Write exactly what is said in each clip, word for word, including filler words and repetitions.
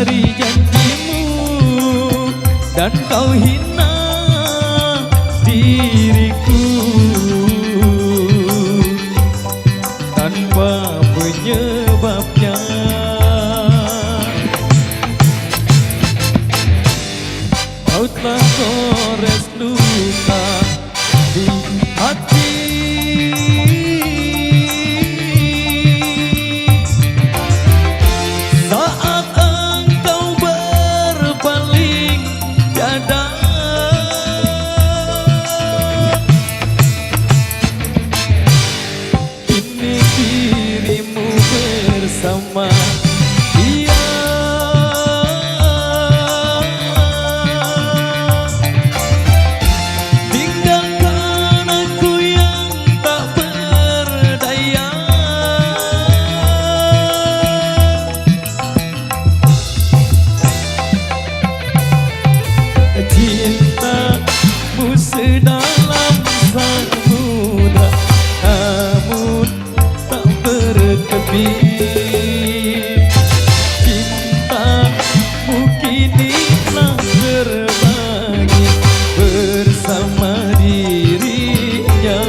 Dari janjimu dan kau hina diriku tanpa penyebabnya. Kau telah gores luka di hati. Saat engkau berpaling dada, kini dirimu bersama dia. Tinggalkan aku yang tak berdaya. Cintamu sedalam samudra, namun tak bertepi. Cintamu kini telah terbagi bersama dirinya.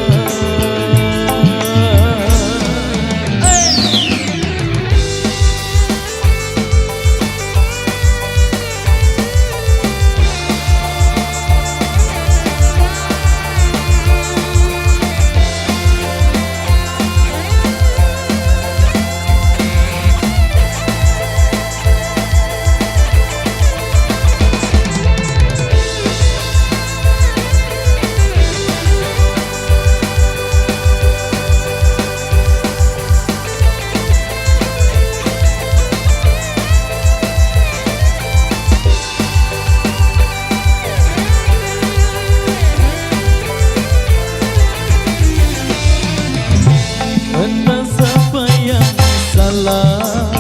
Entah siapa yang salah,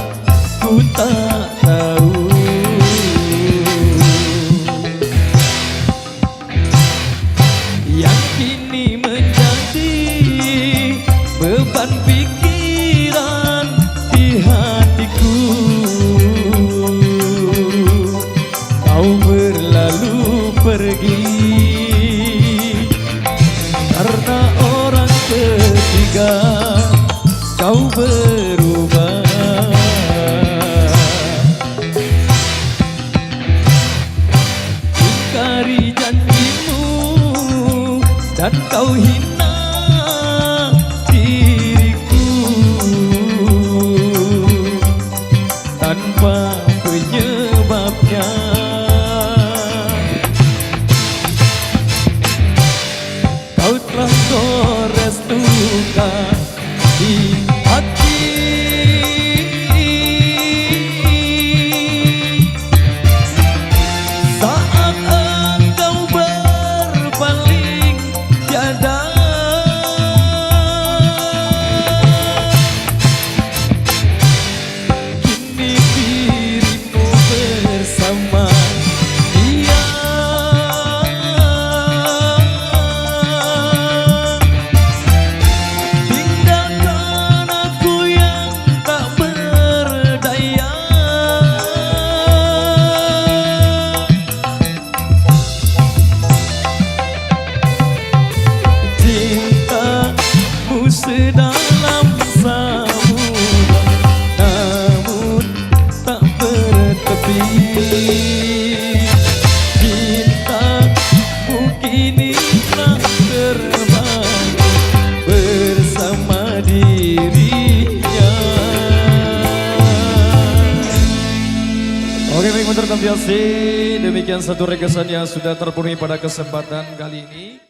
ku tak tahu. Yang kini menjadi beban pikiran di hatiku. Kau berlalu pergi karena orang ketiga. Kau berubah, ingkari janjimu, dan kau hina diriku tanpa penyebabnya. Kau telah gores luka di hati. Saat engkau berpaling tiada, kini dirimu bersama dia. Tinggalkan aku yang tak berdaya. Cintamu sedalam samudra, namun tak bertepi. Cintamu kini telah terbang bersama dirinya. Oke, baik, menurut Tampiasi, demikian satu requestan yang sudah terpenuhi pada kesempatan kali ini.